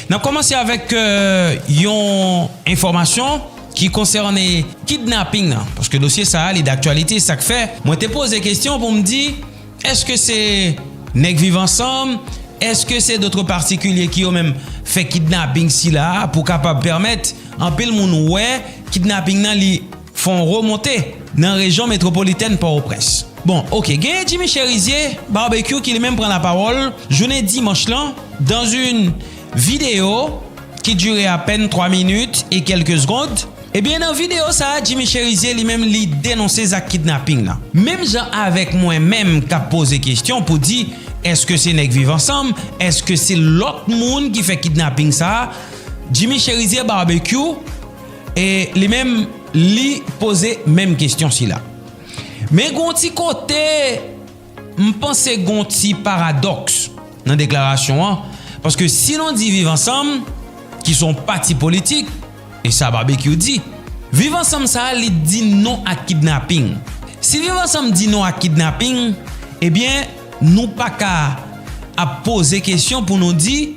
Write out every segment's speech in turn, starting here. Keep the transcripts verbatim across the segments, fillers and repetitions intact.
N ap kòmanse avèk euh, yon enfòmasyon ki konsène kidnaping nan, paske dosye sa a, li daktyalite, sa k fè mwen te poze kesyon pou m di, èske se nèg Viv Ansanm, èske se dòt patikilye ki yo menm fè kidnaping sila a pou kapab pèmèt anpil moun wè kidnaping nan li fè yon remonte nan rejyon metwopolitèn Pòtoprens. Bon, oke, genyen Jimmy Chérizier Barbecue ki li menm pran lapawòl jounen dimanch lan dans une vidéo qui durait à peine trois minutes et quelques secondes. Ebyen, nan videyo sa a, Jimmy Chérizier li menm li denonse zak kidnaping nan. Menm jan avèk mwen menm k ap poze kesyon pou di, èske se nèg Viv Ansanm, èske se lòt moun ki fè kidnaping sa a, Jimmy Chérizier Barbecue, e li menm li poze menm kesyon sila. Men gon ti kote, m panse gon ti paradòks nan deklarasyon an, paske si nou di Viv Ansanm, ki se yon pati politik, e sa Barbecue di, Viv Ansanm sa a, li di non ak kidnaping. Si Viv Ansanm di non ak kidnaping, ebyen, nou pa ka ap poze kesyon pou nou di,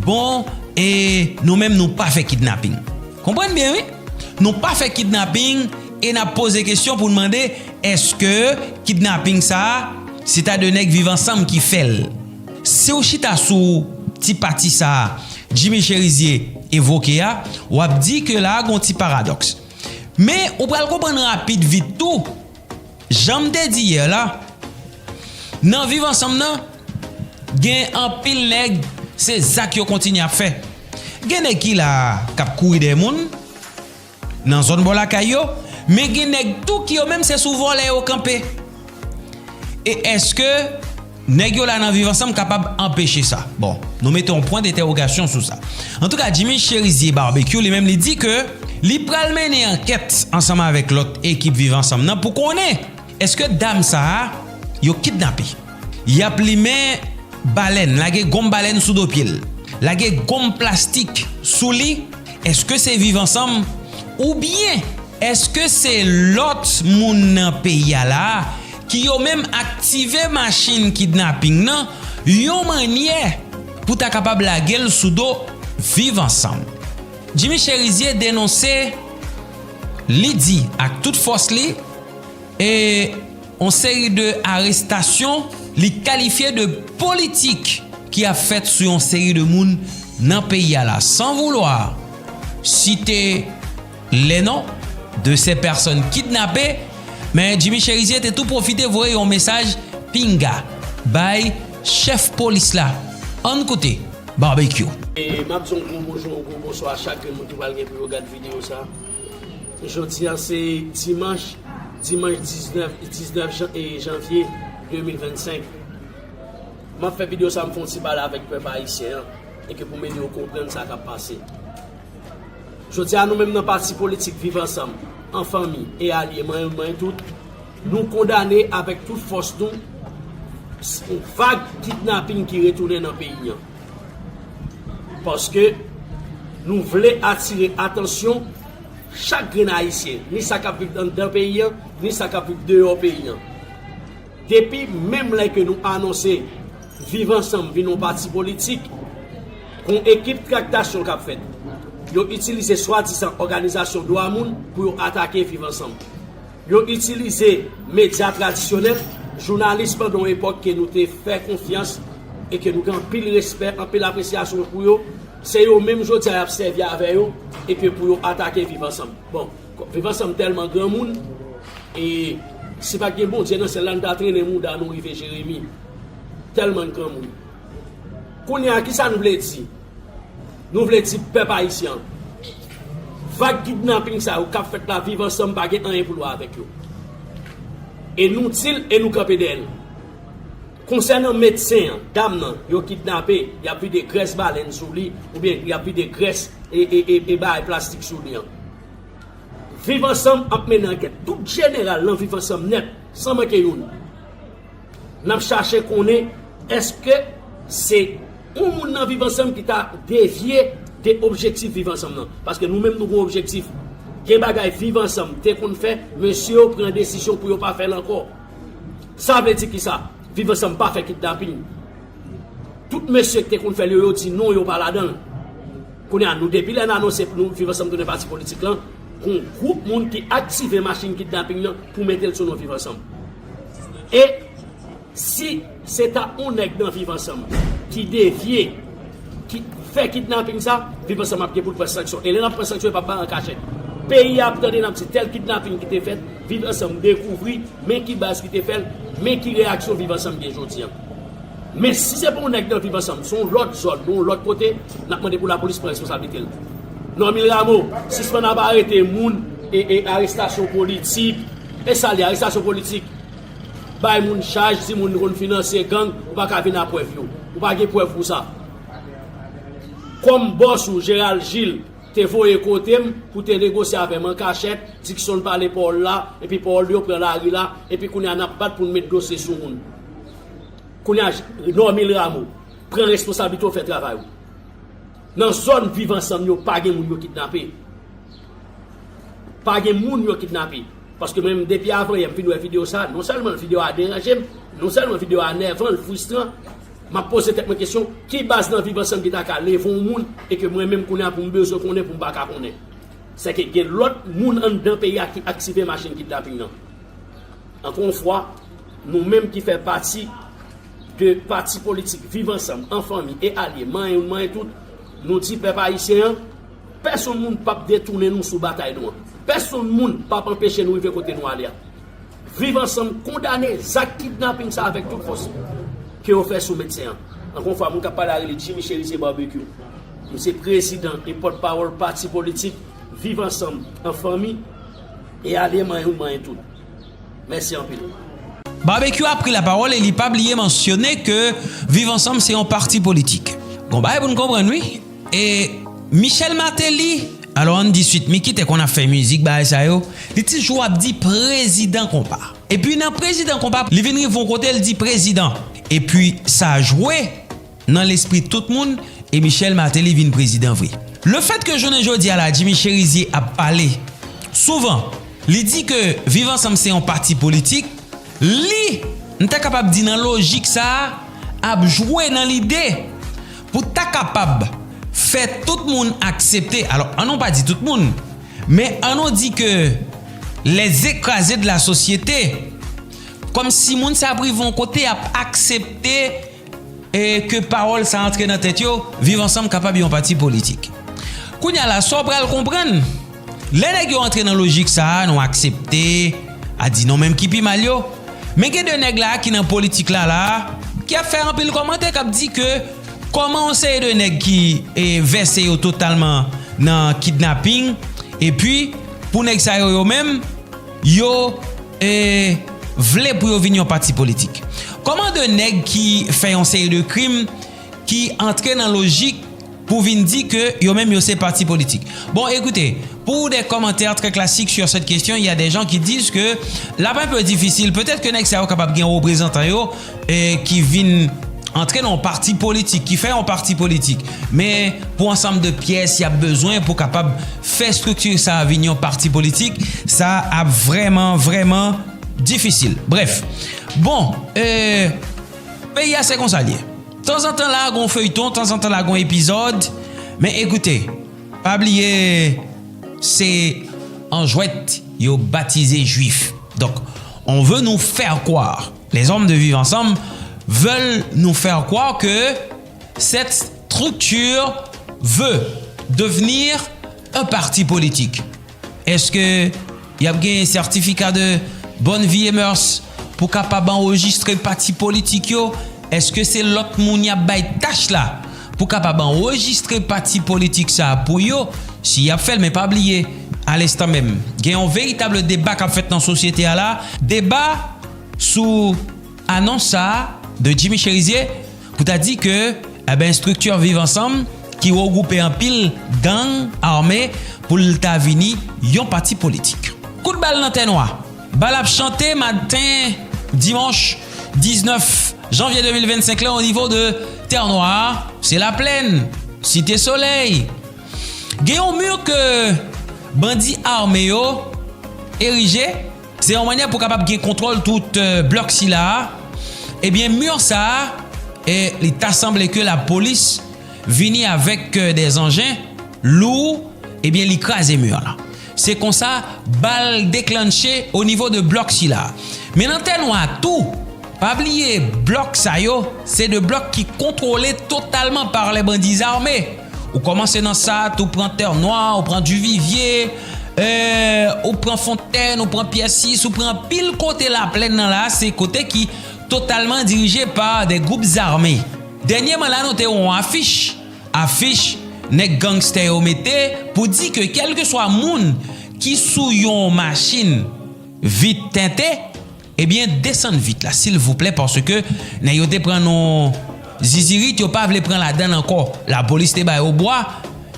bon, e nou menm nou pa fè kidnaping. Konprann byen, wi. Nou pa fè kidnaping e n ap poze kesyon pou n mande, èske kidnaping sa a, se ta de nèg Viv Ansanm ki fè l? Si w chita sou ti pati sa a, Jimmy Chérizier evoke a, w ap di ke la a gon ti paradòks. Men, ou pral konprann rapid vit tou, jan m te di yè la, nan Viv Ansanm nan, gen anpil nèg, se zak yo kontinye ap fè. Gen nèg ki la k ap kouri dèyè moun nan zòn bò lakay yo, men gen nèg tou ki yo menm se sou vòlè yo kanpe. E èske nèg yo la nan Viv Ansanm kapab anpeche sa? Bon, nou mete yon pwen dentèwogasyon sou sa. Antouka, Jimmy Chérizier Barbecue li menm li di ke li pral mennen ankèt ansanm avèk lòt ekip Viv Ansanm nan pou konnen èske dam sa a yo kidnape. Y ap limen balèn, lage gonm balèn sou do pye l, lage gonm plastik sou li, èske se Viv Ansanm oubyen èske se lòt moun nan peyi a la a ki yo menm aktive machin kidnaping nan yon mannyè pou ta kapab lage l sou do Viv Ansanm? Jimmy Chérizier denonse, li di ak tout fòs li, e yon seri de arestasyon li kalifye de politik ki ap fèt sou yon seri de moun nan peyi a la, sans vouloir citer les noms de ces personnes kidnappées, men Jimmy Chérizier te tou pwofite voye yon mesaj pinga bay chèf polis la. Ann koute Barbecue. E m ap di yon gwo bonjou, yon gwo bonswa a chak grenn moun ki pral gen pou yo gad videyo sa. Jodi a se dimanch, dimanch diznèf, diznèf jan, e janvye de mil vennsenk. M ap fè videyo sa, m fè yon ti pale avèk pèp ayisyen an, e ke pou m ede yo konprann sa k ap pase. Jodi a, nou menm nan pati politik Viv Ansanm, an fanmi e alye, mwen, mwen tout, nou kondane avèk tout fòs nou s-, vag kidnaping ki retounen nan peyi an. Paske nou vle atire atansyon chak grenn ayisyen, ni sa k ap viv anndan peyi an, ni sa k ap viv deyò peyi an. Depi menm lè ke nou anonse Viv Ansanm vin yon pati politik, gon ekip traktasyon k ap fèt. Yo itilize swadizan òganizasyon dwa moun pou yo atake Viv Ansanm. Yo itilize medya tradisyonèl, jounalis pandan yon epòk ke nou te fè konfyans e ke nou gen anpil respè, anpil apresyasyon pou yo. Se yo menm jodi a y ap sèvi avè yo e ke pou yo atake Viv Ansanm. Bon, Viv Ansanm tèlman granmoun, e si pa t gen Bondye nan syèl la, nou ta trennen mouda nou rive Jeremi. Tèlman n granmoun. Kounye a, kisa nou vle di? Nou vle di pèp ayisyen an, vag kidnaping sa yo k ap fèt la, Viv Ansanm pa gen anyen pou l wè avèk yo. E nou di l e nou kanpe dèyè l. Konsènan medsen an, dam nan, yo kidnape, y ap vide grès balèn sou li, oubyen y ap vide grès e, e, e, e bagay plastik sou li an. Viv Ansanm ap mennen ankèt. Tout jeneral nan Viv Ansanm nèt, san manke youn. N ap chache konnen èske se yon moun nan Viv Ansanm ki ta devye de objektif Viv Ansanm nan. Paske nou menm nou gon objektif. Gen bagay Viv Ansanm te konn fè, mesye yo pran desizyon pou yo pa fè l ankò. Sa vle di kisa? Viv Ansanm pa fè kidnaping. Tout mesye ki te konn fè l yo, yo di non, yo pa ladan l. Kounye a, nou, depi lè n anonse pou nou Viv Ansanm tounen pati politik lan, gon gwoup moun ki aktive machin kidnaping nan pou mete l sou non Viv Ansanm. E si se ta yon nèg nan Viv Ansanm ki devye, ki fè kidnaping sa, Viv Ansanm ap gen pou l pran sanksyon. E lè n ap pran sanksyon, e p ap bay an kachèt. Peyi a ap tande, n ap di tèl kidnaping ki te fèt, Viv Ansanm dekouvri, men ki baz ki te fè l, men ki reyaksyon Viv Ansanm gen jodi a. Men si se pa yon nèg nan Viv Ansanm, se yon lòt zòn, nan yon lòt kote, n ap mande pou lapolis pran responsablite l. Normil Rameau, sispann ap arete moun e, e arestasyon politik. E sa l ye, arestasyon politik. Bay moun chaj, di moun konn finanse gang, ou pa ka vin a prèv yo. Ou pa gen prèv pou sa. Kòm bòs ou, Gérald Gilles, te voye kote m pou te negosye avè m an kachèt, Dickson pale Paul la, epi Paul yo pran lari la, epi kounye a n ap bat pou n met dosye sou moun. Kounye a, Normil Rameau, pran responsablite w, fè travay ou. Nan zòn Viv Ansanm yo, pa gen moun yo kidnape. Pa gen moun yo kidnape. Paske mwen menm, depi avanyè m fin wè videyo sa, non sèlman videyo a deranje m, non sèlman videyo a nèvan, l fristran, m ap poze tèt mwen kesyon, ki baz nan Viv Ansanm ki ta ka leve yon moun e ke mwen menm kounye a pou m bezwen konnen, pou m pa ka konnen? Sèke gen lòt moun anndan peyi a ki aktive machin kidnaping nan. Ankò yon fwa, nou menm ki fè pati de pati politik Viv Ansanm, An Fanmi e alye, manyen youn, manyen tout, nou di pèp ayisyen an, pèsonn moun p ap detounen nou sou batay nou an. Pèsonn moun p ap anpeche nou rive kote nou ale a. Viv Ansanm kondane zak kidnaping sa avèk tout fòs ke yo fè sou medsen an. Ankò yon fwa, moun k ap pale a rele Jimmy Cherizier Barbecue. Misye prezidan e pòtpawòl pati politik Viv Ansanm, An Fanmi e alye, manyen youn, manyen tout. Mèsi anpil. Barbecue ap pran lapawòl e li pa bliye mansyone ke Viv Ansanm se yon pati politik. Gon bagay pou n konprann, wi. E Michel Martelly, alò, ann di swit, Mickey te konn ap fè mizik, bagay sa yo, li toujou ap di prezidan konpa. Epi nan prezidan konpa, li vin rive yon kote, li di prezidan. Epi sa jwe nan lespri tout moun, e Michel Martelly vin prezidan vre. Lefètke jounen jodi a la, Jimmy Cherizier ap pale souvan, li di ke Viv Ansanm se yon pati politik, li, m ta kapab di nan lojik sa a, ap jwe nan lide pou ta kapab fè tout moun aksepte. Alò, ann nou pa di tout moun, men ann nou di ke les écrasés de la société, kòmsi moun sa ap rive yon kote, ap aksepte e ke pawòl sa antre nan tèt yo, Viv Ansanm kapab yon pati politik. Kounye a la, sa w pral konprann, lè nèg yo antre nan lojik sa a, nou aksepte, a di nou menm ki pi mal yo. Men gen de nèg la ki nan politik la la, ki ap fè anpil kòmantè, k ap di ke kòman yon seri de nèg ki e, vèse yo totalman nan kidnaping, epi pou nèg sa yo, yo menm, yo e, vle pou yo vin yon pati politik. Kòman de nèg ki fè yon seri de krim ki antre nan lojik pou vin di ke yo menm yo se pati politik? Bon, écoutez, pour des commentaires très classiques sur cette question, il y a des gens qui disent que l ap un peu difficile. Petèt ke nèg sa yo kapab gen reprezantan yo e, ki vin antre nan yon pati politik, ki fè yon pati politik. Men pou ansanm de pyès y ap bezwen pou kapab fè estrikti sa a vin yon pati politik, sa ap vrèman, vrèman difisil. Brèf, bon, e, peyi a se konsa l ye. Tanzantan la gon feyton, tanzantan la gon epizòd, men ekoute, pa bliye se an jwèt yo batize jwif. Donk, on veut nous faire croire, les hommes de Vivre Ensemble veulent nous faire croire que cette structure veut devenir un parti politique. Èske y ap gen sètifika de bonne vie et mœurs pou kapab anrejistre pati politik yo? Èske se lòt moun y ap bay tach la pou kapab anrejistre pati politik sa a pou yo? Si y ap fè l, men pa bliye, a lenstan menm, gen yon veritab deba k ap fèt nan sosyete a la, deba sou anons sa a de Jimmy Cherizier, pou ta di ke, eben, estrikti Viv Ansanm, ki regwoupe anpil gang ame, pou l ta vini yon pati politik. Kout bal nan tè nwa. Bal ap chante maten dimanch diznèf janvye de mil vennsenk la, o nivo de Tè Nwa, se Laplèn, Site Solèy. Gen yon mi ke bandi ame yo erije, se yon mannyè pou kapab gen kontwòl tout, eh, blòk sila a. Ebyen, mi sa a, eh, li ta sanble ke lapolis vini avèk, eh, dè zanjen lou, ebyen, li kraze mi an. Se konsa, bal deklanche o nivo de blòk sila. Men nan tè nwa tou, pa bliye blòk sa yo, se de blòk ki kontwole totalman pa lè bandi zame. Ou kòmanse nan Sat, ou pran Tè Nwa, ou pran Divivye, euh, ou pran Fontèn, ou pran Pyè Sis, ou pran anpil kote Laplèn nan la, se kote ki totalman dirije pa de gwoup zame. Dènyèman la, nou te wè yon afich, afich nèg gangstè yo mete pou di ke kèlkeswa moun ki sou yon machin vit tente, ebyen, desann vit la, silvouplè, paske nèg yo te pran nan zizirit, yo pa vle pran ladann ankò. Lapolis te ba yo bwa,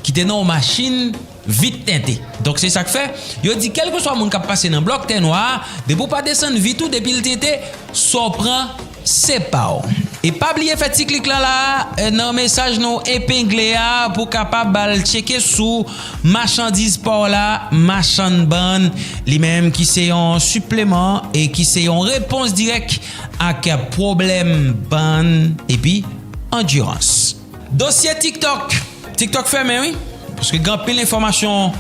ki te nan yon machin vit tente. Donk, se sa k fè, yo di, kèlkeswa moun k ap pase nan blòk Tè Nwa a, depi w pa desann vit ou, depi l tente, sa w pran, se pa w. E pa bliye fè ti klik la la, eh, nan mesaj nou epengle a pou kapab al tcheke sou machandiz pa w la, Machann Bann, li menm ki se yon sipleman e ki se yon repons dirèk ak pwoblèm bann epi andirans. Dosye TikTok. TikTok fèmen, wi. Paske gen anpil enfòmasyon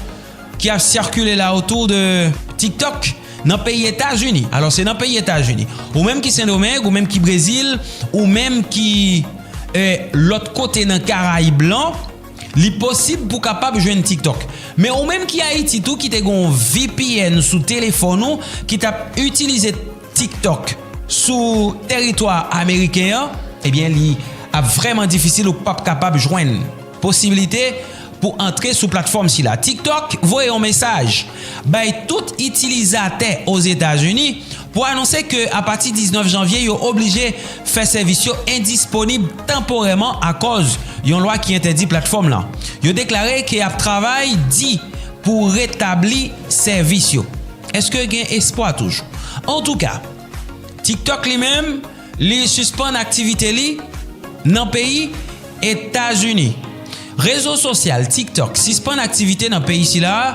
ki ap sikile la otou de TikTok nan peyi Etazini. Alò, se nan peyi Etazini. Ou menm ki Sendomeng, ou menm ki Brezil, ou menm ki, eh, lòt kote nan Karayib lan, li posib pou kapab jwenn TikTok. Men ou menm ki Ayiti tou, ki te gen yon V P N sou telefòn ou, ki t ap itilize TikTok sou teritwa ameriken an, ebyen, li ap vrèman difisil, ou p ap kapab jwenn posiblite pou antre sou platfòm sila. TikTok voye yon mesaj bay tout itilizatè Ozetazini pou anonse ke apati diznèf janvye, yo oblije fè sèvis yo endisponib tanporèman akòz yon lwa ki entèdi platfòm lan. Yo deklare ke y ap travay di pou retabli sèvis yo. Èske gen espwa toujou? Antouka, TikTok li menm, li sispann aktivite li nan peyi Etazini. Rezo sosyal TikTok sispann aktivite nan peyi sila a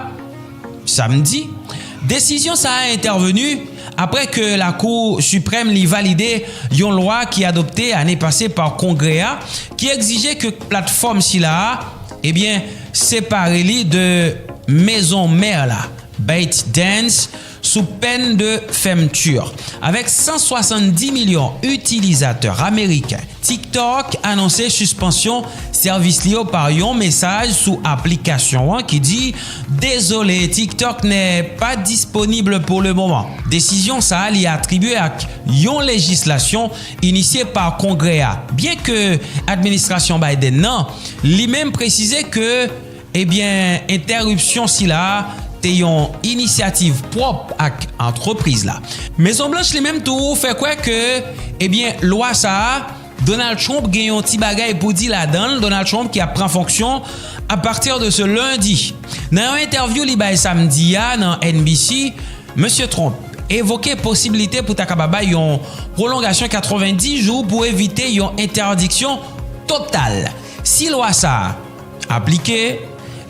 samdi. Desizyon sa a entèveni apre ke Lakou Siprèm li valide yon lwa ki adopte ane pase pa Kongrè a, ki egzije ke platfòm sila a, ebyen, separe li de mezon mè la, ByteDance, sou pèn de fèmti. Avèk san swasanndis milyon itilizatè ameriken, TikTok anonse sispansyon sèvis li yo pa yon mesaj sou aplikasyon an ki di, Désolé, TikTok n'est pas disponible pour le moment. Desizyon sa a li atribye ak yon lejislasyon inisye pa Kongrè a. Byenke administrasyon Biden nan, li menm presize ke, ebyen, entèripsyon sila a te yon inisyativ pwòp ak antrepriz la. Mezon Blanch li menm tou fè kwè ke, ebyen, lwa sa a, Donald Trump gen yon ti bagay pou di ladan l. Donald Trump ki ap pran fonksyon apati de se lendi. Nan yon entèvyou li bay samdi a nan N B C, Mesye Trump evoke posiblite pou ta kapab bay yon pwolongasyon katrevenndis jou pou evite yon entèdiksyon total. Si lwa sa a aplike,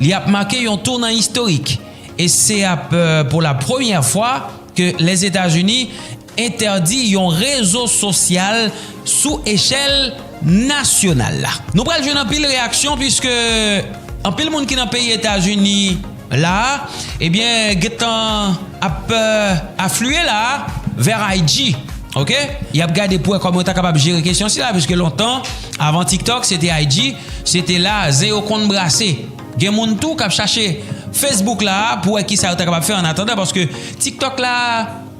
li ap make yon tounan istorik. E se ap, euh, pou la premyè fwa ke Lèzetazini entèdi yon rezo sosyal sou echèl nasyonal la. Nou pral jwenn anpil reyaksyon, piske anpil moun ki nan peyi Etazini la, ebyen, gentan ap, euh, afliye la vè I G. Oke? Y ap gade pou wè kòman yo ta kapab jere kesyon sila, piske lontan, avan TikTok, se te I G, se te la zen yo konn brase. Gen moun tou k ap chache Facebook la pou wè kisa yo ta kapab fè annatandan, paske TikTok la,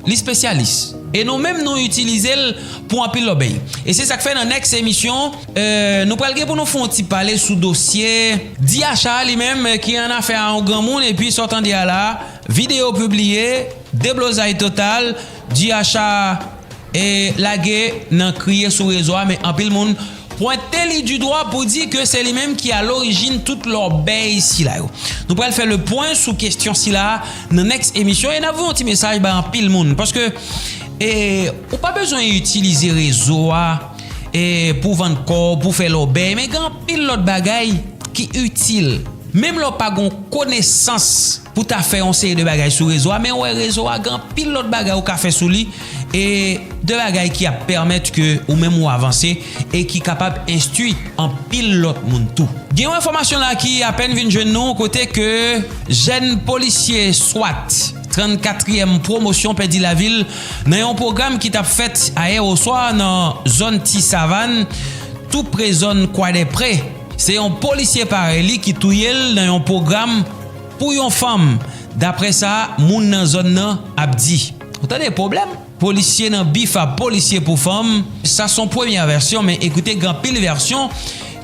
li espesyalis. E nou menm, nou itilize l pou anpil lòbèy. E se sa k fè nan next emisyon, euh, nou pral gen pou nou fè yon ti pale sou dosye D H A li menm, euh, ki an afè a yon granmoun, epi sa w tande a la, videyo pibliye, deblozay total, D H A e lage nan kriye sou rezo a, men anpil moun pwente li di dwa pou di ke se li menm ki alorijin tout lòbèy sila yo. Nou pral fè le pwen sou kesyon sila nan next emisyon e n ap voye yon ti mesaj bay anpil moun, paske, e, ou pa bezwen itilize rezo a, e, pou vann kò w, pou fè lòbèy, men gen anpil lòt bagay ki itil Menm lè w pa gen konesans pou ta fè yon seri de bagay sou rezo a, men w wè rezo a gen anpil lòt bagay ou ka fè sou li, e de bagay ki ap pèmèt ke ou menm ou avanse e ki kapab enstwi anpil lòt moun tou. Gen yon enfòmasyon la ki apèn vin jwenn nou kote ke jèn polisye swat trannkatriyèm pwomosyon pèdi lavi l nan yon pwogram ki t ap fèt ayè oswa nan zòn Ti Savann, tou pre zòn Kwadèpre. Se yon polisye parèy li ki touye l nan yon pwogram pou yon fanm, daprè sa moun nan zòn nan ap di. Ou tande pwoblèm? Polisye nan bif a polisye pou fanm, sa se yon premyè vèsyon, men ekoute, gen anpil vèsyon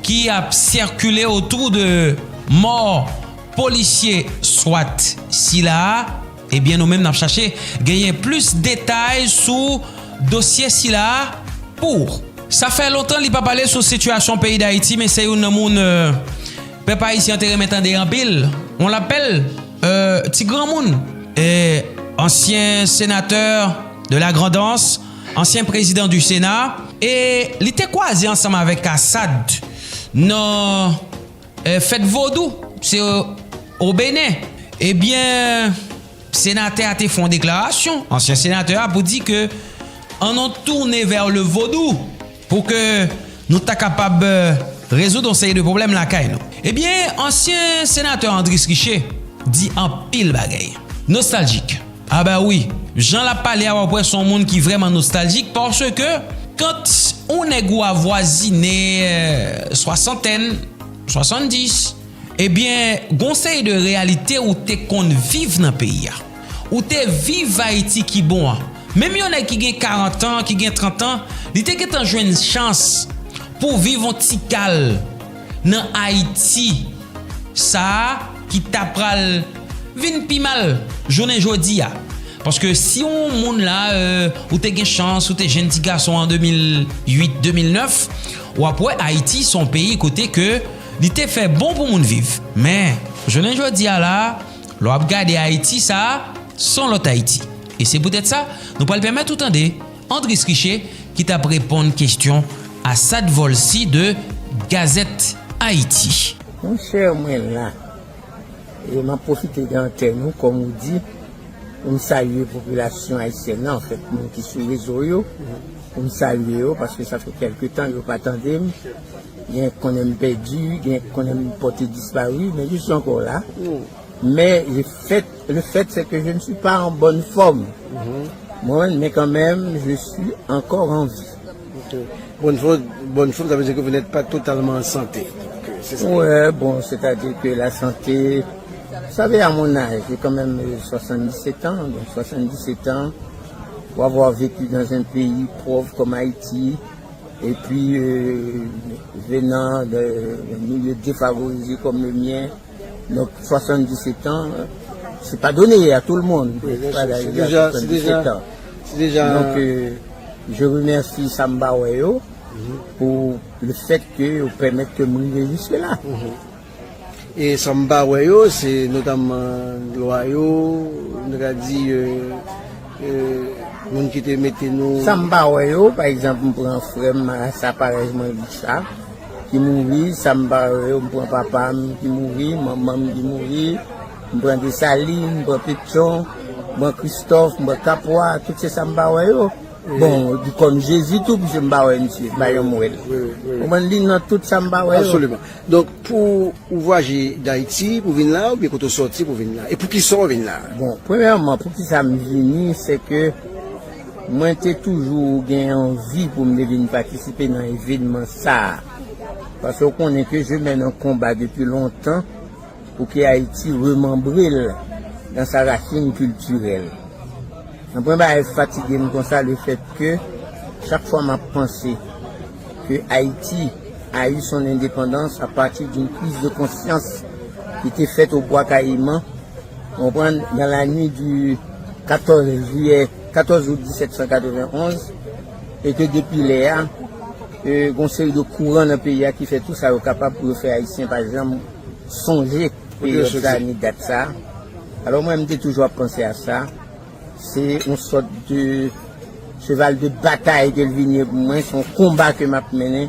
ki ap sikile otou de mò polisye swat sila a. Ebyen, nou menm n ap chache genyen plis detay sou dosye sila a pou ou. Sa fè lontan li pa pale sou sitiyasyon peyi Dayiti, men se youn nan moun, euh, pèp ayisyen an te renmen tande anpil. On l apèl, euh, ti granmoun, e ansyen senatè de la Grandans, ansyen prezidan du Sénat, e li te kwaze ansanm avèk Assad nan, euh, fèt vodou, se o Benen. Ebyen, senatè a te fè yon deklarasyon, ansyen senatè a, pou di ke ann nou tounen vè le vodou pou ke nou ta kapab, euh, rezoud yon seri de pwoblèm lakay nou. Ebyen, ansyen senatè Andris Riché di anpil bagay. Nostaljik. A ben wi, jan l ap pale a, w ap wè se yon moun ki vrèman nostaljik, paske kant yon nèg ou avwazine, euh, swasantèn, swasanndis, ebyen, gon seri de reyalite ou te konn viv nan peyi a. Ou te viv Ayiti ki bon an. Menm yon nèg ki gen karant an, ki gen trant an, li te gentan jwenn chans pou viv yon ti kal nan Ayiti sa a ki ta pral vin pi mal jounen jodi a. Paske si yon moun la, euh, ou te gen chans, ou te jenn ti gason an de mil uit, de mil nèf, w ap wè Ayiti se yon peyi kote ke li te fè bon pou moun viv. Men, jounen jodi a la, lè w ap gade Ayiti sa a, se yon lòt Ayiti. E se poutèt sa, nou pral pèmèt ou tande Andris Riché ki t ap reponn kesyon Assad Volcy de Gazette Haïti. Monchè, mwen la. E m ap pwofite de antèn ou, kòm ou di, pou m salye popilasyon ayisyèn nan, anfèt, moun ki sou rezo yo, pou m salye yo, paske sa fè kèlke tan yo pa tande m. Gen konnen m pèdi, gen konnen m pòte dispari, men je suis encore là. Men le fait, le fait, c'est que je ne suis pas en bonne forme. Mwen, men kanmenm, je suis encore en vie. Ok. Bonne forme, bonne forme, ça veut dire que vous n'êtes pas totalement en santé. Donc, euh, c'est ça. Ouais, bon, c'est-à-dire que la santé, vous savez, à mon âge, j'ai quand même, euh, soixante-dix-sept ans, donc soixante-dix-sept ans, pour avoir vécu dans un pays pauvre comme Haïti, et puis, euh, venant d'un milieu défavorisé comme le mien, donc soixante-dix-sept ans, c'est pas donné à tout le monde. Oui, bien sûr. Voilà, c'est déjà, c'est déjà, c'est déjà. Donc, euh, je remercie Samba Wayo pour le fait que vous permettez que je rive jusque-là. E sa m pa wè yo, se notamman lwa yo, nou ka di, euh, euh, moun ki te mete nou. Sa m pa wè yo, pa egzanp, m pran frè m, Marasa Parèj, mwen di sa, ki mouri, sa m pa wè yo, m pran papa m ki mouri, manman m ki mouri, m pran Desalin, m pran Petyon, m pran Kristòf, m pran Kapwa, tout se sa m pa wè yo. Bon, di kòm Jezi tou, piske m pa wè misye, m pa janm wè l. Wi, wi, wi. Ou konprann, li nan tout sa m pa wè yo. Absoliman. Donk, pou ou vwaje Dayiti pou vin la, oubyen kote w sòti pou vin la? E poukisa w vin la? Bon, premyèman, poukisa m vini, se ke mwen te toujou gen anvi pou m te vin patisipe nan evènman sa a. Paske w konnen ke je mène un combat depuis longtemps pour que Haïti remembre l dans sa racine culturelle. Nan pwen bagay fatige m konsa, le fait que chaque fois m ap panse que Haïti a eu son indépendance à partir d'une prise de conscience qui était faite au Bois Caïman, ou konprann, dans la nuit du quatorze juillet, quatorze août dix-sept cent quatre-vingt-onze, et que depuis lè a, euh, gon seri de kouran nan peyi a ki fè tout sa yo kapab pou yo fè Ayisyen pa janm sonje peryòd sa a ni dat sa a. Alò mwen, m te toujou ap panse a sa. Se yon sòt de cheval de batay ke l vin ye pou mwen. Se yon konba ke m ap mennen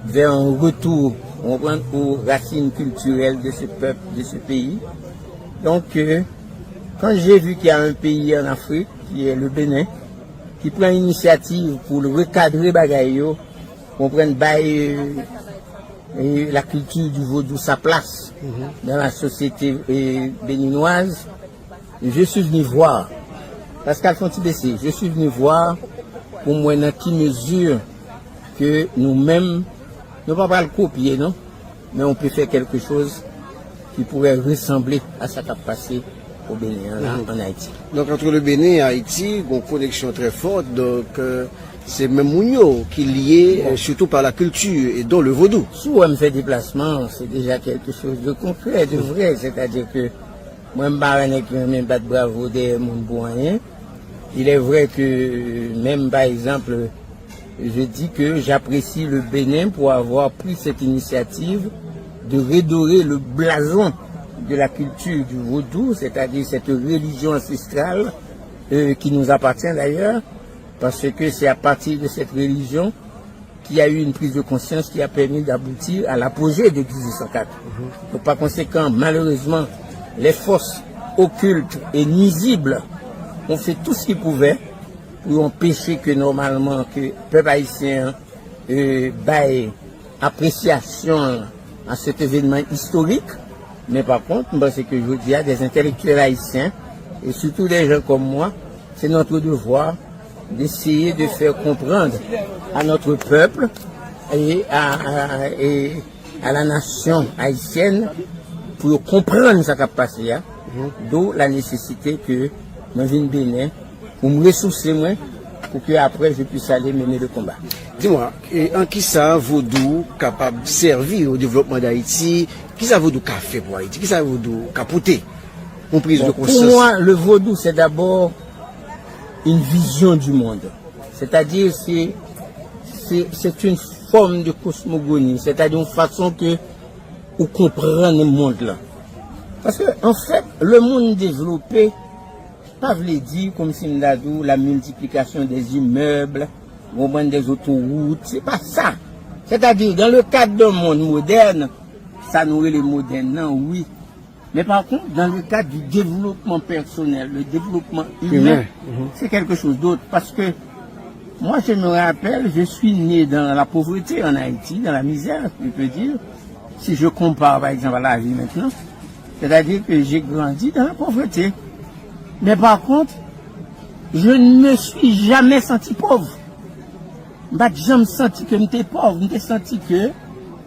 vers un retour Ou konprann, aux racines culturelles de ce peuple, de ce pays. Donc, euh, quand j'ai vu qu'il y a un pays en Afrique, qui est le Bénin, qui prend initiative pou l rekadre bagay yo, konprann, bay, euh, euh, la culture du vodou sa plas dans la société, euh, béninoise, je suis venu voir. Pascal Fontibessé, je suis venu voir pou m wè nan ki mezi ke nou menm, nou pa pral kopye, non, men on peut faire quelque chose qui pourrait ressembler à sa k ap pase au Bénin, là, en Haïti. Donc, entre le Bénin et Haïti, il y a une connexion très forte. Donc, euh, c'est même Mounio qui est lié, euh, surtout par la culture et dont le vodou. Si w wè m fè deplasman, c'est déjà quelque chose de concret, de vrai. C'est-à-dire que mwen, m pa wè nèg ki renmen bat bravo dèyè moun pou anyen. Il est vrai que, même par exemple, je dis que j'apprécie le Bénin pour avoir pris cette initiative de redorer le blason de la culture du vodou, c'est-à-dire cette religion ancestrale, euh, qui nous appartient d'ailleurs, parce que c'est à partir de cette religion qu'il y a eu une prise de conscience qui a permis d'aboutir à l'apogée de dix-huit cent quatre. Donc, par conséquent, malheureusement, les forces occultes et nuisibles ont fait tout ce qu'ils pouvaient pou yo anpeche ke nòmalman ke pèp ayisyen an, euh, bay apresyasyon l a cet événement historique. Men pa kont, m panse ke jodi a, des intellectuels haïtiens, et surtout des gens comme moi, c'est notre devoir d'essayer de faire comprendre à notre peuple et à, à, et à la nation haïtienne pou yo konprann sa k ap pase a, d'où la nécessité ke mwen vin Benin pou m resouse mwen, pou ke après je puisse aller mener le combat. Dis-moi, e an kisa vodou kapab sèvi au développement d'Haïti? Kisa vodou ka fè pou Ayiti? Kisa vodou ka pote? Yon priz de konsyans. Bon, pour moi, le vodou, c'est d'abord une vision du monde. C'est-à-dire, c'est, c'est, c'est une forme de cosmogonie. C'est-à-dire, une façon que ou konprann mond lan. Paske, an fèt, le monde développé, pa vle di, kòmsi m ta di w, la multiplication des immeubles, ou konprann, des autoroutes, c'est pas ça. C'est-à-dire, dans le cadre d'un monde moderne, sa nou rele modèn nan, wi. Mais par contre, dans le cadre du développement personnel, le développement humain, c'est quelque chose d'autre. Parce que moi, je me rappelle, je suis né dans la pauvreté en Haïti, dans la misère, je peux dire, si je compare par exemple à la vie maintenant, c'est-à-dire que j'ai grandi dans la pauvreté. Mais par contre, je ne me suis jamais senti pauvre. M pa t janm santi ke m te pòv, m te santi ke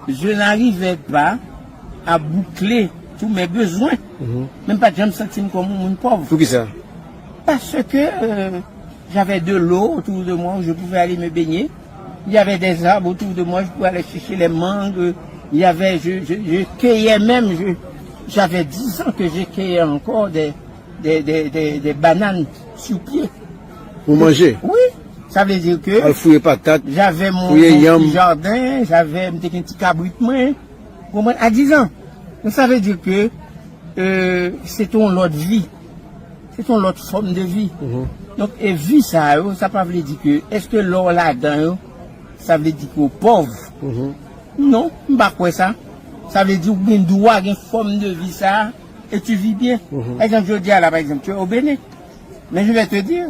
je n'arrivais pas à boucler tous mes besoins. Men m pa t janm santi m kòm yon moun pòv. Poukisa? Parce que, euh, j'avais de l'eau autour de moi où je pouvais aller me baigner. Il y avait des arbres autour de moi, je pouvais aller chercher les mangues. Il y avait, je, je, je cueillais même, je, j'avais dix ans que je cueillais encore des, des, des, des, des bananes sur pied. Pou manje? Oui, ça veut dire que al fouye patat, j'avais mon, fouye mon yanm. Petit jardin, j'avais, m te gen ti kabrit mwen. Ou konprann? À dix ans. Donc ça veut dire que, euh, c'est ton lot vi. C'est ton lot forme de vie. Donc, e vi sa yo, sa pa vle di ke, èske lè w ladan yo, sa vle di ke w pòv? Non, m pa kwè sa. Sa vle di ou gen dwa gen forme de vie sa, et tu vis bien. Pa egzanp, jodi a la, pa egzanp, tu es au Bénin. Mais je vais te dire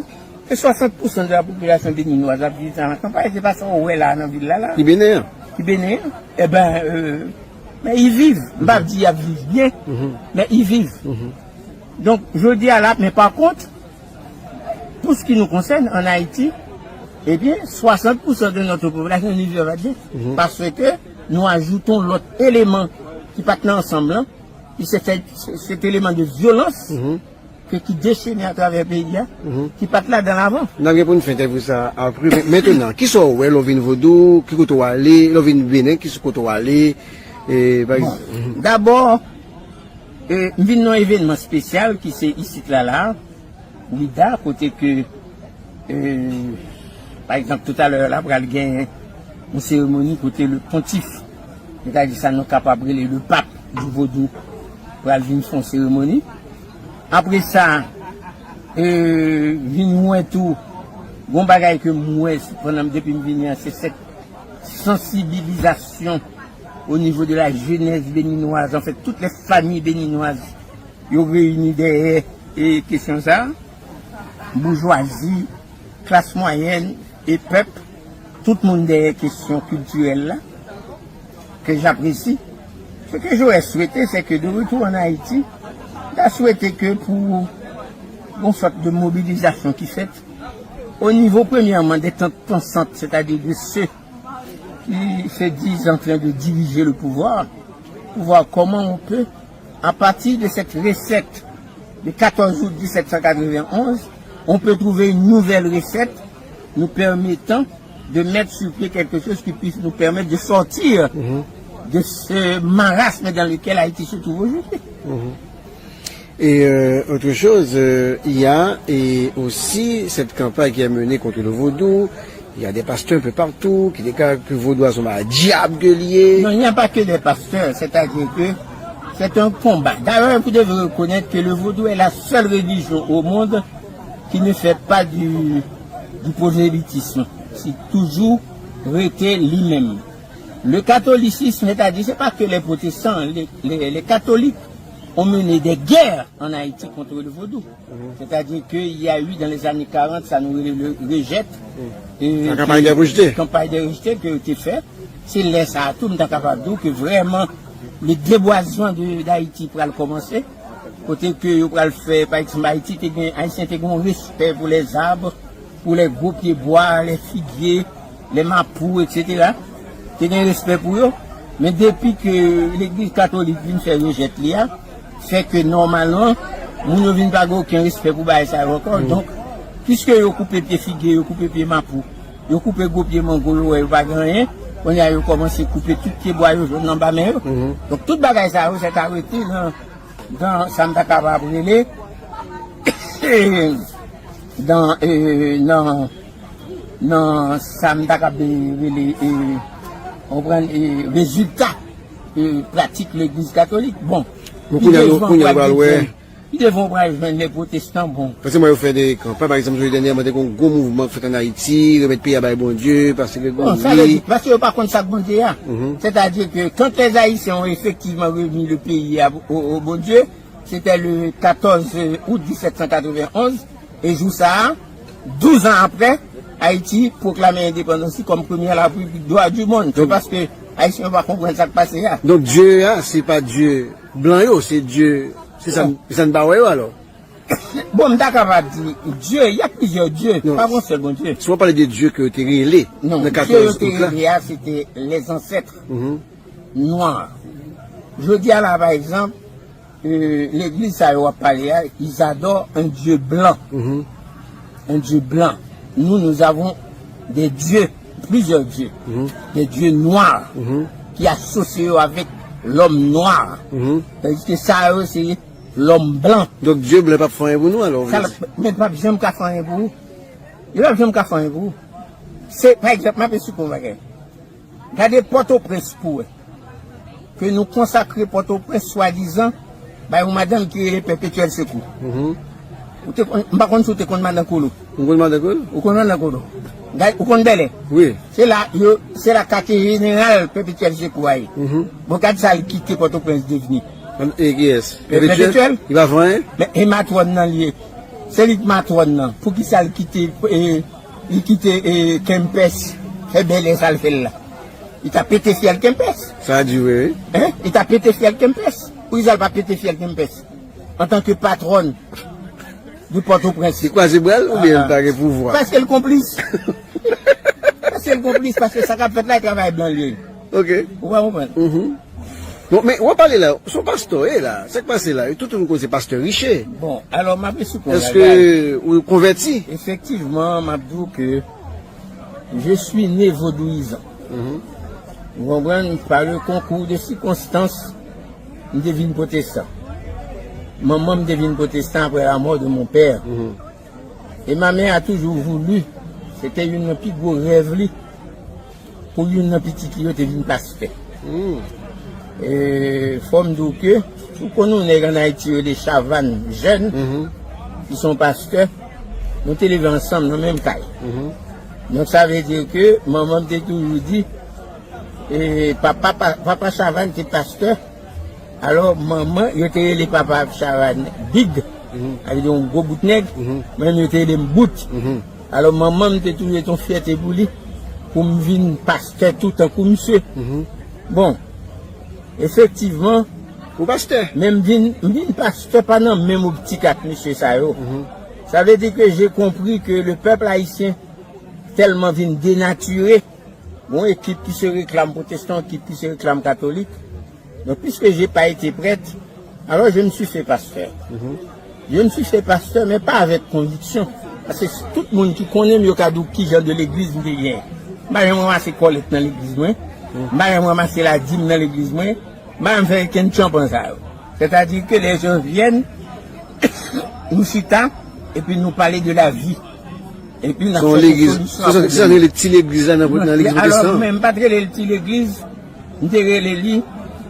que soixante pour cent de la population béninoise ap viv nan kanpay, se pa sa w wè la nan vil la, la. Ki Benin an? Ki Benin an? Eh ben, euh, men y viv. M pa di y ap viv byen, men y viv. Donk, jodi a la, men pa kont, pour ce qui nous concerne, en Haïti, eh bien, soixante pour cent de notre population ne vivait pas bien. Parce que nous ajoutons l'autre élément qui pa t nan ansanm lan, et c'est cet, cet élément de violence ke, ki dechene atravè peyi a, ki pa t ladan l avan. N ap gen pou n fè entèvyou sa a apre. Men, mentenan, kisa w wè lè w vin Vodou, ki kote w ale, lè w vin Benin, ki kote w ale, e, pa egzanp. Bon, dabò, e, m vin nan yon evènman espesyal ki se isit la, la, Ouidah, kote ke, e, pa egzanp, toutalè la, pral gen yon seremoni kote le pontif, sètadi sa nou kapab rele le pape du vodou, pral vin fè yon seremoni. Apre sa, e, vin wè tou, gon bagay ke m wè, pandan m, depi m vini an, se sèt sansibilizasyon au niveau de la jeunesse béninoise, en fait, toutes les familles béninoises, yo reyini dèyè e kesyon sa a. Boujwazi, klas mwayèn e pèp, tout moun dèyè kesyon kiltirèl la, ke j'apprécie. Ce que j'aurais souhaité, c'est que de retour en Haïti, m ta swete ke pou yon sòt de mobilizasyon ki fèt au niveau, premièrement, des têtes pensantes, c'est-à-dire de ceux qui se disent en train de diriger le pouvoir, pour voir comment on peut, à partir de cette recette de quatorze août dix-sept cent quatre-vingt-onze, on peut trouver une nouvelle recette nous permettant de mettre sur pied quelque chose qui puisse nous permettre de sortir de ce marasme dans lequel Haïti se trouve aujourd'hui. Et euh, autre chose, euh, il y a et aussi cette campagne qui est menée contre le vaudou. Il y a des pasteurs un peu partout qui déclarent que le vaudou c'est un diable que lié. Non, il n'y a pas que des pasteurs, c'est-à-dire que c'est un combat. D'ailleurs, vous devez reconnaître que le vaudou est la seule religion au monde qui ne fait pas du, du prosélytisme. C'est toujours rester lui-même. Le catholicisme, c'est-à-dire, c'est pas que les protestants, les, les, les catholiques ont mené des guerres en Haïti contre le vaudou. C'est-à-dire qu'il y a eu dans les années quarante, ça nous le rejette. La campagne des rejetés. Campagne des rejetés que te fait. Se lè sa a tou, m ta kapab di w ke vrèman le debwazman de d'Haïti pral kòmanse. Kote ke yo pral fè, pa egzanp, Ayiti te gen, Ayisyen te gen yon respè pou lèzab, pou lè gwo pye bwa, lè figye, lè mapou, etsetera. Te gen respè pou yo. Men depi ke legliz katolik vin fè rejèt li a, fè ke nòmalman, moun yo vin pa gen okenn respè pou bagay sa yo ankò. Donk, piske yo koupe pye figye, yo koupe pye mapou, yo koupe gwo pye mango, yo wè yo pa gen anyen, kounye a yo kòmanse koupe tout pye bwa yo jwenn anba men yo. Donk, tout bagay sa yo, sèt arete nan, nan sa m ta kapab rele, dan, e, nan, nan sa m ta kab rele, e, konprann, e, rezilta, e, pratik legliz katolik. Bon, Bon, kounye a nou, kounye a nou pral wè. Li devan w pral jwenn lè pwotestan, bon. Paske mwen yo fè de kanpay, pa egzanp, jodi dènye a, mwen te gen yon gwo mouvman k fèt ann Ayiti, remèt peyi a bay Bondye, paske gen gwo Non, sa vle di, paske yo pa konn sa k Bondye a. C'est-à-dire que quand les Haïtiens ont effectivement remis le pays à, au, au Bondye, c'était le quatorze août dix-sept cent quatre-vingt-onze, e jou sa a, douz an aprè, Ayiti pwoklame endepandans li kòm premyè larepiblik dwa di mond. Se paske Ayisyen yo pa konprann sa k pase a. Donk, Dye a, se pa Dye blan yo, se Dye, se sa, se sa n pa wè yo alò. Bon, m ta kapab di, Dye, y a plizyè Dye, pa yon sèl Bondye. Si w pale de Dye ke yo te rele Non, nan Dye yo katòz te out la. Rele a, se te les ancêtres noirs. Jodi a la, pa egzanp, euh, legliz sa yo w ap pale a, ils adorent un Dieu blanc. Un Dieu blanc. Nous, nous avons des dieux, plusieurs dieux, des dieux noirs, ki asosye yo avèk lòm nwa. Tandis que sa yo, se lòm blan. Donk, Dye blan p ap fè anyen pou nou, alò, ou Sa vle l ap, men l p ap janm ka fè anyen pou ou. Li p ap janm ka fè anyen pou ou. Se, pa egzanp, m ap esplike w yon bagay. Gade Pòtoprens pou w wè. Ke nou konsakre Pòtoprens swadizan bay yon madanm ki rele Pèpetyèl Sekou. Ou te konn, m pa konn si w te konn Madan Kolo. Ou konn Madan Kolo? Ou konn Madan Kolo? Gade, ou konn Bèlè? Wi. Se la, yo, se la katye jeneral Pèpetyèl Sekou a ye. Bon, gad sa l kite Pòtoprens devni. E kiyès? Pèpetyèl? Li pa fè anyen? Men e matwòn nan li ye. Se li k matwòn nan. Poukisa l kite, e, li kite, e, Kempès fè Bèlè sa l fè l la? Li ta pete fyèl Kempès. Sa a dire, wi. Hein? Li ta pete fyèl Kempès. Poukisa l pa pete fyèl Kempès? Antanke patwòn de Pòtoprens. Li kwaze bra l oubyen li pa gen pouvwa? Paske l konplis. Paske l konplis, paske sa k ap fèt la, e travay blan l ye. Ok. Ou pa konprann? Bon, men w ap pale la, se yon pastè w ye la. Sa k pase la? Tout moun konnen se pastè Riche. Bon, alò, m ap esplike w yon Èske bagay. Ou konvèti? Efektivman, m ap di w ke je suis né vodouyizan. Ou konprann? Par le concours de circonstances, m te vin pwotestan. Manman m te vin pwotestan après la mort de mon père. Et ma mère a toujours voulu, se te youn nan pi gwo rèv li, pou youn nan pitit li yo te vin pastè. E fò m di w ke, ou konn yon nèg ann Ayiti yo rele Chavann Jèn, ki se yon pastè, nou te leve ansanm nan menm kay. Donk, sa vle di ke manman m te toujou di, E papa, pa- papa Chavannes te pastè. Alò, manman, yo te rele papa Chavannes Big, sa vle di yon gwo bout nèg, men yo te rele m Bout. Alò, manman m te toujou te yon fyète pou li, pou m vin pastè tou tankou misye. Bon, efektivman, Ou pastè? Men m vin, m vin pastè pa nan menm optik ak mesye sa yo. Sa vle di ke j'ai compris que le peuple haïtien tèlman vin denatire, yon ekip ki se reklame pwotestan, yon ekip ki se reklame katolik. Donc, puisque j'ai pas été prêtre, alors je me suis fait pasteur. Je me suis fait pasteur, men pa avèk konviksyon. Paske tout moun ki konnen m, yo ka di w ki jan de legliz m te gen. M pa janm ranmase kòlèt nan legliz mwen. M pa janm ranmase ladim nan legliz mwen. M pa janm fè kenn tchanpan sa yo. C'est-à-dire que les gens viennent, nou chita, epi nou pale de la vie. Epi n ap chèche solisyon a pwoblèm. Se yon legliz, se sa, se sa rele ti legliz la nan, nan legliz pwotestan? Alò, men m pa t rele l ti legliz, m te rele li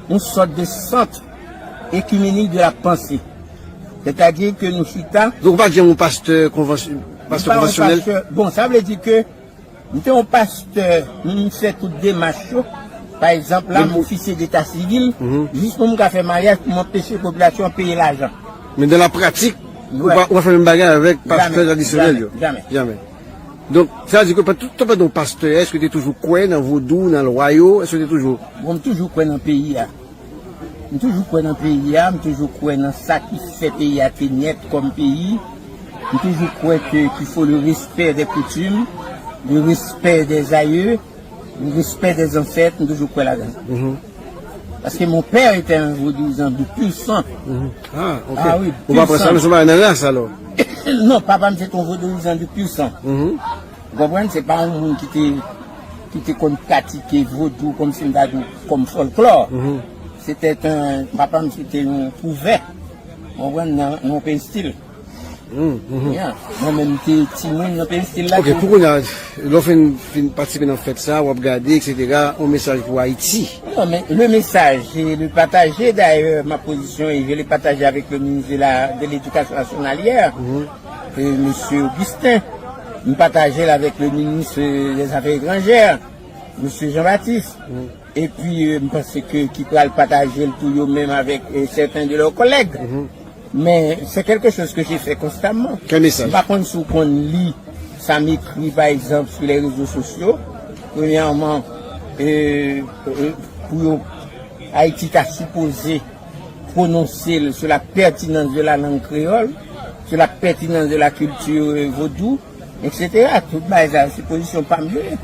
yon sòt de sant ekimenik de la panse. Sètadi ke nou chita. Donk, ou pa t janm yon pastè konvansyon-, pastè konvansyonèl? Bon, sa vle di ke m te yon pastè, m fè tout demach yo. Pa egzanp, la, m ofisye deta sivil, jis pou m ka fè maryaj, pou m anpeche popilasyon an peye lajan. Men nan la pratik, ou pa, ou pa fè menm bagay avèk pastè tradisyonèl yo? Jamè, jamè. Donk, sa vle di ke pandan tout tan pandan w pastè, èske w te toujou kwè nan vodou, nan lwa yo? Èske w te toujou... Bon, m toujou kwè nan peyi a. M toujou kwè nan peyi a, m toujou kwè nan sa ki fè peyi a te nèt kòm peyi. M toujou kwè ke, qu'il faut le respect des coutumes, le respect des aïeux, le respect des ancêtres, m toujou kwè ladan sa. Paske mon père était un vodouyizan de pur sang. Ah, ok. Ah wi, pur sang. Ou pa pran sa, men se yon bagay nan ras, alò? Non, papa m se te yon vodouyizan de pur sang. Ou konprann? Se pa yon moun ki te, ki te konn pratike vodou, kòmsi m ta di w, kòm fòlklò. Se te yon, papa m se te yon pouvè. Ou konprann? Nan, nan yon peyi stil. Ya. Mwen menm, m te timoun nan peyi stil la tou. Ok, pou kounye a, lè w fin, fin patisipe nan fèt sa, w ap gade, et cetera, yon mesaj pou Ayiti. Non, men le message, c'est de partager d'ailleurs ma position et je l'ai partagé avec le ministre de la, de l'Éducation nationale hier, euh, monsieur Augustin. M pataje l avèk le ministre des Affaires étrangères, monsieur Jean-Baptiste. Epi, euh, m panse ke ki pral pataje l tou yo menm avèk, euh, certains de leurs collègues. Men se quelque chose que je fais constamment. Quel message? M pa konn si w konn li sa m ekri, pa egzanp, sou les réseaux sociaux. Premyèman, euh, euh, pou yo, Ayiti ta sipoze pwononse l sur la pertinence de la langue créole, sur la pertinence de la culture, euh, vodou, et cetera. Tout bagay sa, se pozisyon pa m yo ye.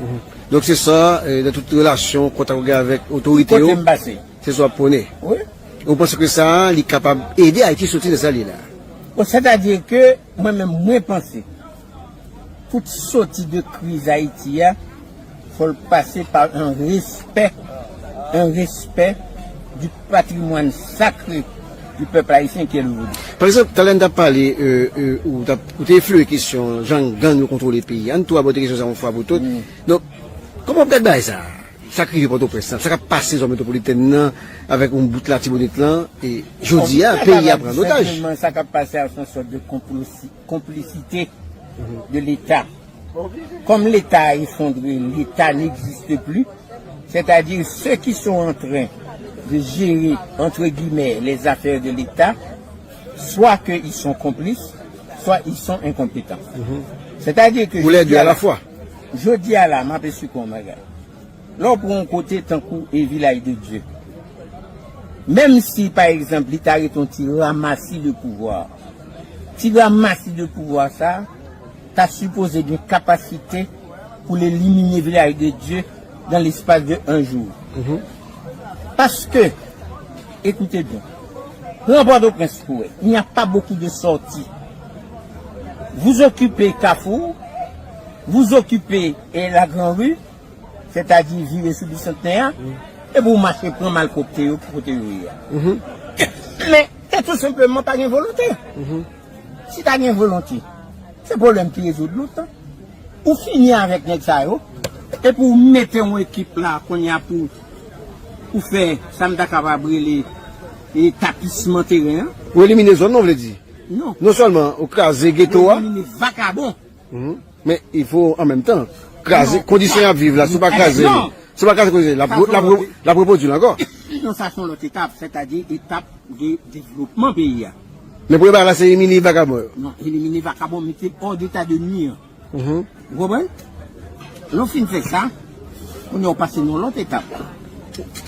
Donk se sa, euh, nan tout relasyon, kontak ou gen avèk otorite yo, kote m pase, se sa w ap pwone. Wi. Ou panse ke sa, li kapab ede Ayiti soti nan sa l ye la? Bon, sètadi ke mwen menm, mwen panse, pou t soti de kriz Ayiti a, fò l pase pa un respect, un respect du patrimoine sacré du peuple haïtien qui est le vodou. Pa egzanp, talè n t ap pale, euh, euh, ou t ap, ou te efleure kesyon jan gang yo kontwole peyi a. Ann tou abòde kesyon sa yon fwa pou tout. Donk, kòman w ap gade bagay sa? Sa k rive Pòtoprens lan, sa k ap pase zòn metwopolitèn nan avèk yon bout Latibonit lan, e jodi a, peyi a pran an otaj. Senpleman, sa k ap pase a, se yon sòt de konplisi-, konplisite de Leta. Comme l'État a effondré, l'État n'existe plus. C'est-à-dire ceux qui sont en train de gérer, entre guillemets, les affaires de l'État, soit qu'ils sont complices, soit ils sont incompétents. C'est-à-dire que... Ou les deux à la fois. Jodi a la, m ap esplike w yon bagay. Lè w pran yon kote tankou e Vilaj de Dye, menm si, pa egzanp, li ta ret yon ti ramasi de pouvwa, ti ramasi de pouvwa sa a ta sipoze gen kapasite pou l elimine Vilaj de Dye dans l'espace de un jour. Paske, écoutez bien, pran Pòtoprens pou wè, il n'y a pas beaucoup de sorties. Vous occupez Carrefour, vous occupez, eh, la Grand Rue, sètadi vire sou Bisantnè a, epi w mache pran malpwòpte yo pou kote yo ye a. Men, e tou senpleman pa gen volonte. Si ta gen volonte, se pwoblèm ki rezoud lontan. Ou fini avèk nèg sa yo, epi w mete yon ekip la kounye a pou, pou fè sa m ta kapab rele, e, tapisman teren an. Ou elimine zòn nan, w vle di? Non. Non sèlman ou kraze geto a. Ou elimine vakabon. Men il faut en même temps kraze kondisyon y ap viv la, si w pa kraze li. Non, Se pa kase koze, l ap, l ap, l ap repwodui l ankò. Non, sa se yon lòt etap, sètadi etap de devlopman peyi a. Men premye bagay la, se elimine vakabon yo. Non, elimine vakabon, mete hors d'état de nuire. Ou konprann? Lè w fin fè sa, kounye a w pase nan lòt etap.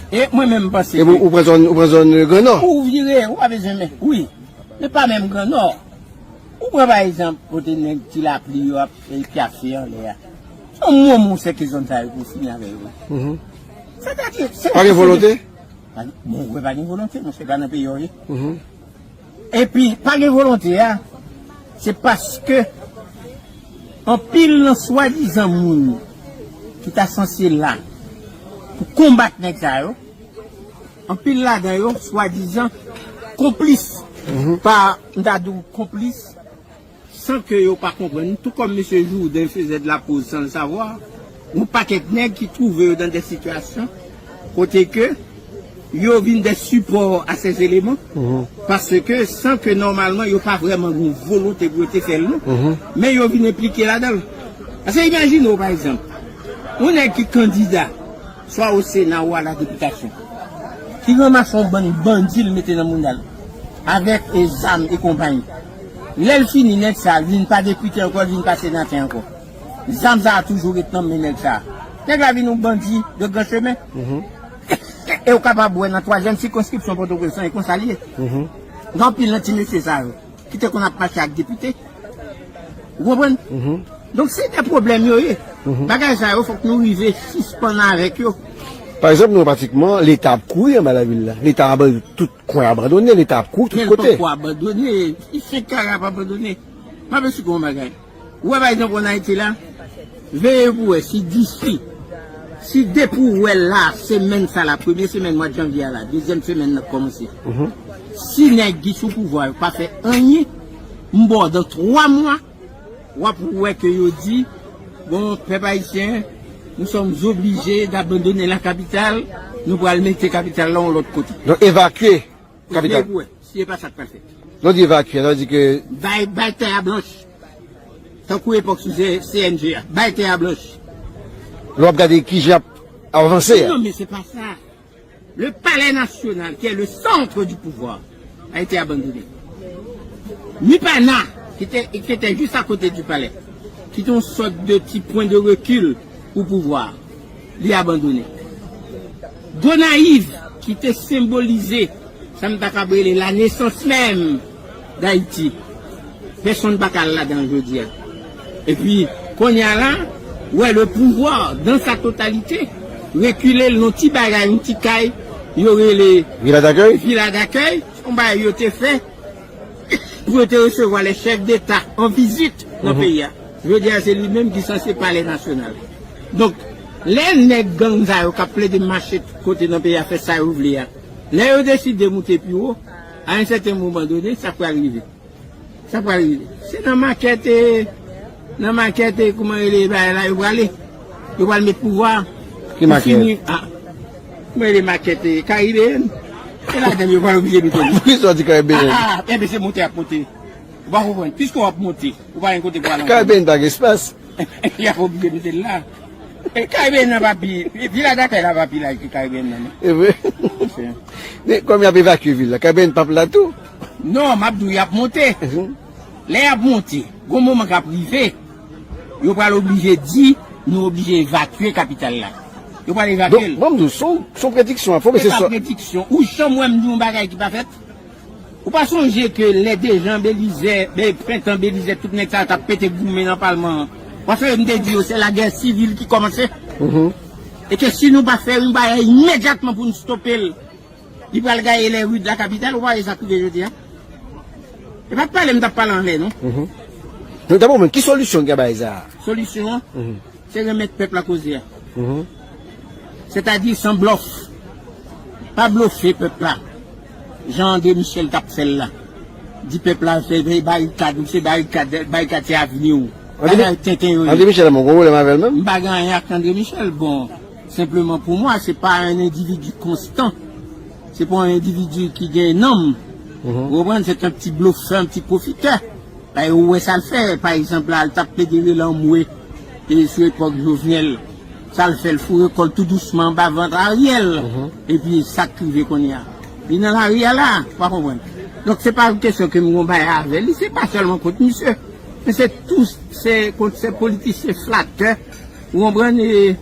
E mwen menm, m panse ke. Epi ou pran zòn, ou pran zòn Gran Nò. Ou vire, ou pa bezwen men. Wi. Men pa menm Gran Nò. Ou pran pa egzanp, kote nèg Ti Lapli yo ap fè pyafe anlè a. Se yon moman ou sèke zòn sa yo pou fini avè yo. Sètadi, se. Pa gen volonte? Pa gen, bon, ou wè pa gen volonte, non, se pa nan peyi a w ye. Epi, pa gen volonte a, se paske anpil nan swadizan moun ki ta sanse la pou konbat nèg sa yo, anpil ladan yo swadizan konplis, pa, m ta di w konplis, san ke yo pa konprann, tou kòm mesye Jourdain faisait de la prose sans le savoir, yon pakèt nèg ki twouve yo nan de sitiyasyon kote ke yo vin de sipò a ces éléments, paske san ke nòmalman yo pa vrèman gen yon volonte pou yo te fè l non. Men yo vin enplike ladan l. Paske imajine w, pa egzanp, yon nèg ki kandida, swa o Sena ou a la depitasyon, ki ranmase yon bann bandi l mete nan mounda l, avèk e zam e konpayi. Lè l fini, nèg sa a vin pa depite ankò, l vin pa senatè ankò. Zam sa a toujou ret nan men nèg sa a. Nèg la vin yon bandi de gran chemen. E ou kapab wè nan twazyèm sikonskripsyon Pòtoprens lan, e konsa l ye. Gen anpil nan ti mesye sa yo ki te konn ap mache ak depite. Ou konprann? Donk, se de pwoblèm yo ye. Bagay sa yo, fòk nou rive sispann avèk yo. Pa egzanp, nou wè pratikman, Leta ap kouri anba lavil la. Leta abandone tout kwen abandone, Leta ap kouri tout kote. Men l poko abandone, li fenk kare ap abandone. M ap esplike w yon bagay. Ou wè, pa egzanp, ann Ayiti la, veye pou wè si disi, si depi w wè la, semèn sa la, premye semèn mwa janvye a la, dezyèm semèn nan kòmanse. Si nèg ki sou pouvwa yo pa fè anyen, m ba w dan twa mwa, w ap wè ke yo di, bon, pèp ayisyen, nous sommes obligés d'abandonner la capitale, nou pral mete kapital la yon lòt kote. Donk, evakye kapital. Veye pou wè si e pa sa k pral fèt. Lè w di evakye, sa vle di ke. Bay, bay tè a blanch. Tankou epòk sou C N G a. Bay tè a blanch. Lè w ap gade kijan y ap avanse a. Non, men se pa sa. Le palais national, qui est le centre du pouvoir, a été abandonné. Mipana, ki te, ki te jis akote di palè, ki te yon sòt de ti pwen de rekil pou pouvwa, li abandone. Gonayiv, ki te senbolize sa m ta kab rele la nesans menm d Ayiti, pèsonn pa ka al ladan l jodi a. Epi, kounye a la, ou wè le pouvoir dans sa totalité rekile l nan ti bagay, yon ti kay, yo rele Vila dakèy. Vila dakèy, se yon bagay yo te fè pou yo te resevwa les chefs d'État an vizit nan peyi a. Jodi a, se li menm ki sanse palè nasyonal. Donk, lè nèg gang sa yo k ap plede mache tout kote nan peyi a fè sa yo vle a, lè yo deside moute pi wo, a yon sèten moman done, sa pral rive. Sa pral rive. Se nan makèt, e, nan makèt, e, kouman rele bagay la, yo prale. Yo pral met pouvwa. Ki makèt? Fini, a. Kouman rele makèt, e, Karibeyèn? Se ladan yo pral oblije mete li. Poukisa w di Karibeyèn? A, a, enben se monte y ap monte. Ou pa konprann. Piske w ap monte, ou pa gen kote pou al ankò. Karibeyèn pa gen espas. Y ap oblije mete l la. E Karibeyèn nan pa pi, Vila dakèy la pa pi laj ke Karibeyèn nan, non. E vre? Men kòm y ap evakye vil la, Karibeyèn p ap la tou? Non, m ap di w, y ap monte. Lè y ap monte, gon moman k ap rive, yo pral oblije di, nou oblije evakye kapital la. Yo pral evakye l. Donk, ban m di w, se yon, se yon prediksyon w ap fè, men se pa prediksyon. Ou janm wè m di yon bagay ki pa fèt? Ou pa sonje ke lè Dejan Belizè, ben, Prentan Belizè, tout nèg sa yo t ap pete goumen nan palman an? Paske m te di yo, se lagè sivil ki kòmanse. E ke si nou pa fè yon bagay imedyatman pou n stope l, li pral gaye les rues de la capitale, ou pa wè sa k rive jodi a? E pa t pale m t ap pale anlè, non. Donk, dabò, men, ki solisyon ki ka bay sa a? Solisyon an? Se remèt pèp la koze a. Sètadi san blòf. Pa blofe pèp la. Jan André Michel t ap fè l la. Di pèp la, se, se barikad, ou se barikad, barikad se avni w. André, bagay tenten yo ye. André Michel, mwen, gwo pwoblèm avè l menm. M pa gen anyen ak André Michel. Bon, senpleman pou mwa, se pa yon endividi konstan. Se pa yon endividi ki gen nanm. Ou konprann? Se yon ti blofè, yon ti pwofitè. Bay ou wè sa l fè, pa egzanp la, l t ap plede rele anmwe, e sou epòk Jovenel. Sa l fè, l foure kò l tou dousman anba vant Ariel. Epi sa k rive kounye a? Li nan lari a la, w pa konprann. Donk se pa yon kesyon ke m gon bagay avè li, se pa sèlman kont misye. Men se tou, se kont se politisyen flatè, ou konprann, e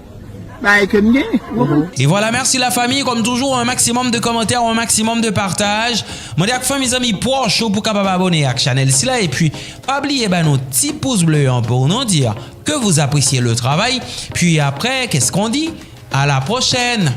bagay ke m genyen, ou konprann? Et voilà, merci la famille. Comme toujours, un maximum de commentaires, un maximum de partage. Mande ak fanmi, zanmi, pwòch ou pou kapab abone ak chanèl sila. Epi pa bliye ba nou ti pous ble an pou nou di ke vous appréciez le travail. Puis après, qu'est-ce qu'on dit? À la prochaine.